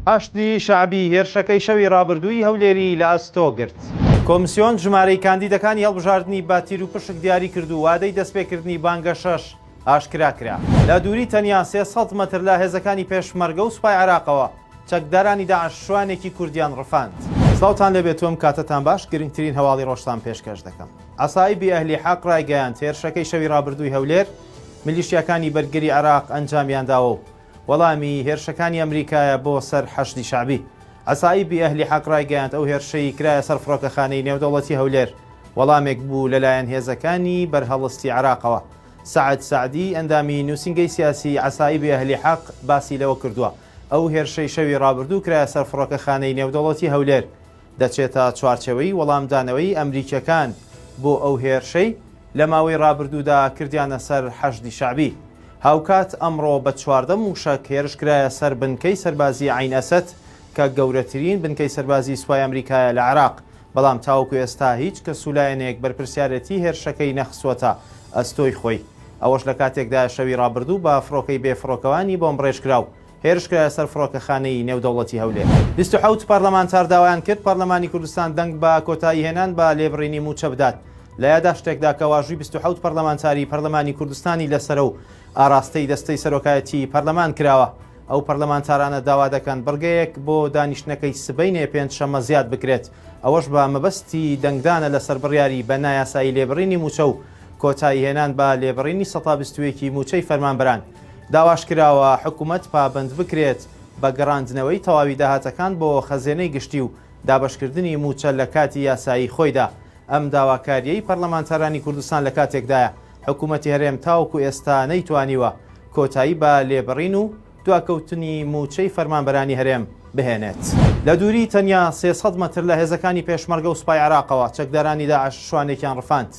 حەشدی شەعبی هێرشەکەی شەوی رابردووی هەولێری لە ئەستۆ گرت. کۆمسیۆن ژمارەی کاندیدەکانی هەڵبژاردنی بە تیروپشک دیاری کرد و وادەی دەستپێکردنی بانگەشەش ئاشکرا کرا. لە دووری تەنیا 300 مەتر لە هێزەکانی پێشمەرگە و سوپای عێراقەوە، چەکدارانی داعش شوانێکی کوردیان ڕفاند. سڵاوتان لێبێت و ئەم کاتەتان باش، گرنگترین هەواڵی ڕۆژتان پێشکەش دەکەم. عەسائیبی ئەهلی حەق ڕایگەیاند، هێرشەکەی شەوی ڕابردووی هەولێر، میلیشیاکانی بەرگری عێراق ئەنجامیانداوە و وەڵامی هێرشەکانی ئەمریکایە بۆ سەر حەشدی شەعبی. عەسائیبی ئەهلی حەق ڕایگەیاند، ئەو هێرشەی کرایە سەر فڕۆکەخانەی نێودەوڵەتی هەولێر، وەڵامێک بوو لەلایەن هێزەکانی بەرهەڵستی عێراقەوە. سەعد سەعدی، ئەندامی نووسینگەی سیاسیی عەسائیبی ئەهلی حەق باسی لەوە کردووە، ئەو هێرشەی شەوی ڕابردوو کرایە سەر فڕۆکەخانەی نێودەوڵەتی هەولێر، دەچێتە چوارچێوەی وەڵامدانەوەی ئەمریکییەکان بۆ ئەو هێرشەی لە ماوەی ڕابردوودا کردیانە سەر حەشدی شەعبی. هاوکات ئەمڕۆ بە 14 مووشەک هێرش کرایە سەر بنکەی سەربازیی عەین ئەسەد کە گەورەترین بنکەی سەربازیی سوپای ئەمریکایە لە عێراق، بەڵام تاوەکو ئێستا هیچ کەس و لایەنێک بەرپرسیارێتی هێرشەکەی نەخستووەتە ئەستۆی خۆی. ئەوەش لە کاتێکدایە شەوی ڕابردوو بە فڕۆکەی بێفڕۆکەوانی بۆمبڕێژکراو هێرشکرایە سەر فڕۆکەخانەی نێودەوڵەتی هەولێر. 27 پەرلەمانتار داوایان کرد پەرلەمانی کوردستان دەنگ بە کۆتاییهێنان بە لێبڕینی مووچە بدات لە یاداشتێکدا کە واژووی 27 پەرلەمانتاری پەرلەمانی کوردستانی لەسەرە و ئاراستەی دەستەی سەرۆکایەتی پەرلەمان کراوە. ئەو پەرلەمانتارانە داوا دەکەن بڕگەیەک بۆ دانیشتنەکەی سبەینێ پێنجشەممە زیاد بکرێت، ئەوەش بە مەبەستی دەنگدانە لەسەر بڕیاری بە نایاسایی لێبڕینی مووچە و کۆتاییهێنان بە لێبڕینی سەتا 21 ی مووچەی فەرمانبەران. داواش کراوە حکومەت پابەند بکرێت بە گەڕاندنەوەی تەواوی داهاتەکان بۆ خەزێنەی گشتی و دابەشکردنی مووچە لە کاتی یاسایی خۆیدا. ئەم داواکارییەی پەرلەمانتارانی کوردستان لە کاتێکدایە، حکومەتی هەرێم تاوەکو ئێستا نەیتوانیوە کۆتایی بە لێبڕین و دواکەوتنی مووچەی فەرمانبەرانی هەرێم بهێنێت. لە دووری تەنیا 300 مەتر لە هێزەکانی پێشمەرگە و سوپای عێراقەوە چەکدارانی داعش شوانێکیان ڕفاند.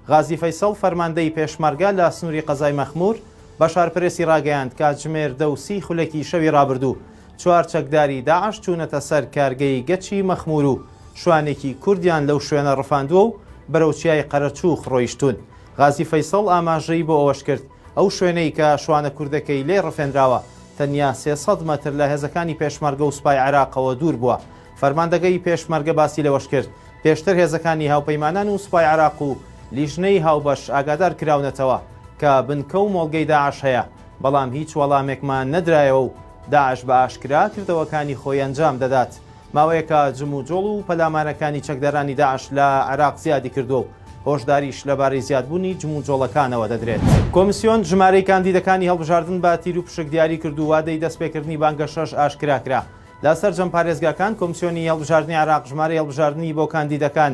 غازی فەیسەڵ فەرماندەی پێشمەرگە لە سنووری قەزای مەخموور بە شارپرێسی ڕاگەیاند کاتژمێر دە و سی خولەکی شەوی ڕابردوو چوار چەکداری داعش چوونەتە سەر کارگەی گەچی مەخموور و شوانێکی کوردیان لەو شوێنە ڕفاندووە و بەرەو چیای قەرەچووخ ڕۆیشتوون. غازی فەیسەڵ ئاماژەی بۆ ئەوەشکرد، ئەو شوێنەی کە شوانە کوردەکەی لێ ڕفێنراوە تەنیا 300 مەتر لە هێزەکانی پێشمەرگە و سوپای عێراقەوە دوور بووە. فەرماندەگەی پێشمەرگە باسی لەوەشکرد، پێشتر هێزەکانی هاوپەیمانان و سوپای عێراق و لیژنەی هاوبەش ئاگادار کراونەتەوە کە بنکە و مۆڵگەی داعش هەیە، بەڵام هیچ وەڵامێکمان نەدرایەوە و داعش بە ئاشکرا کردەوەکانی خۆی ئەنجام دەدات. ماوەیەکە جموجۆڵ و پەلامارەکانی چەکدارانی داعش لە عێراق زیادی کردووە و هۆشداریش لەبارەی زیادبوونی جموجۆڵەکانەوە دەدرێت. کۆمسیۆن ژمارەی کاندیدەکانی هەڵبژاردن بە تیروپشک دیاری کرد و وادەی دەستپێکردنی بانگەشەش ئاشکرا کرا. لە سەرجەم پارێزگاکان کۆمسیۆنی هەڵبژاردنی عێراق ژمارەی هەڵبژاردنی بۆ کاندیدەکان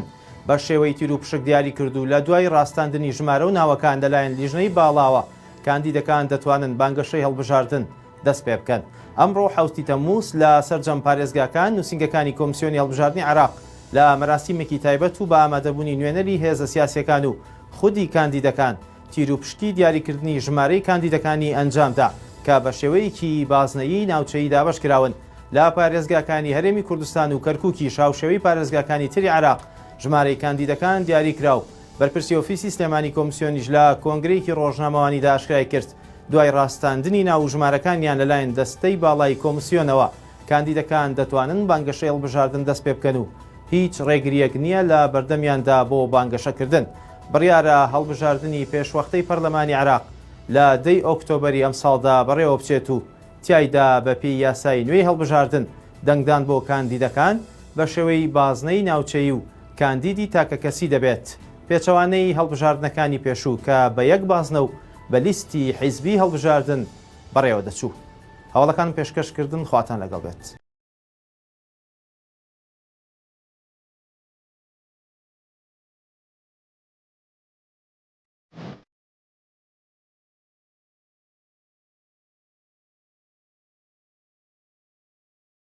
بە شێوەی تیروپشک دیاری کرد و لە دوای ڕاستاندنی ژمارە و ناوەکان لەلایەن لیژنەی باڵاوە کاندیدەکان دەتوانن بانگەشەی هەڵبژاردن دەستپێبکەن. ئەمڕۆ حەوتی تەمموز لە سەرجەم پارێزگاکان نووسینگەکانی کۆمسیۆنی هەڵبژاردنی عێراق لە مەراسیمێکی تایبەت و بە ئامادەبوونی نوێنەری هێزە سیاسییەکان و خودی کاندیدەکان تیروپشکی دیاریکردنی ژمارەی کاندیدەکانی ئەنجامدا کە بە شێوەیەکی بازنەیی ناوچەیی دابەشکراون لە پارێزگاکانی هەرێمی کوردستان و کەرکوکیش هاوشێوەی پارێزگاکانی تری عێراق ژمارەی کاندیدەکان دیاریکرا و بەرپرسی ئۆفیسی سلێمانی کۆمسیۆنیش لە کۆنگرەیەکی ڕۆژنامەوانیدا ئاشکرای کرد دوای ڕاستاندنی ناو و ژمارەکانیان لەلایەن دەستەی باڵای کۆمسیۆنەوە، کاندیدەکان دەتوانن بانگەشەی هەڵبژاردن دەستپێبکەن و هیچ ڕێگرییەک نییە لە بەردەمیاندا بۆ بانگەشەکردن. بڕیارە هەڵبژاردنی پێشوەختەی پەرلەمانی عێراق لە دەی ئۆکتۆبەری ئەمساڵدا بەڕێوەبچێت و تیایدا بەپێی یاسای نوێی هەڵبژاردن دەنگدان بۆ کاندیدەکان بە شێوەی بازنەی ناوچەیی و کاندیدی تاکەکەسی دەبێت، پێچەوانەی هەڵبژاردنەکانی پێشوو کە بە یەک بازنە و بە لیستی حیزبی هەڵبژاردن بەڕێوە دەچوو. هەواڵەکانم پێشکەش کردن خواتان لەگەڵ بێت.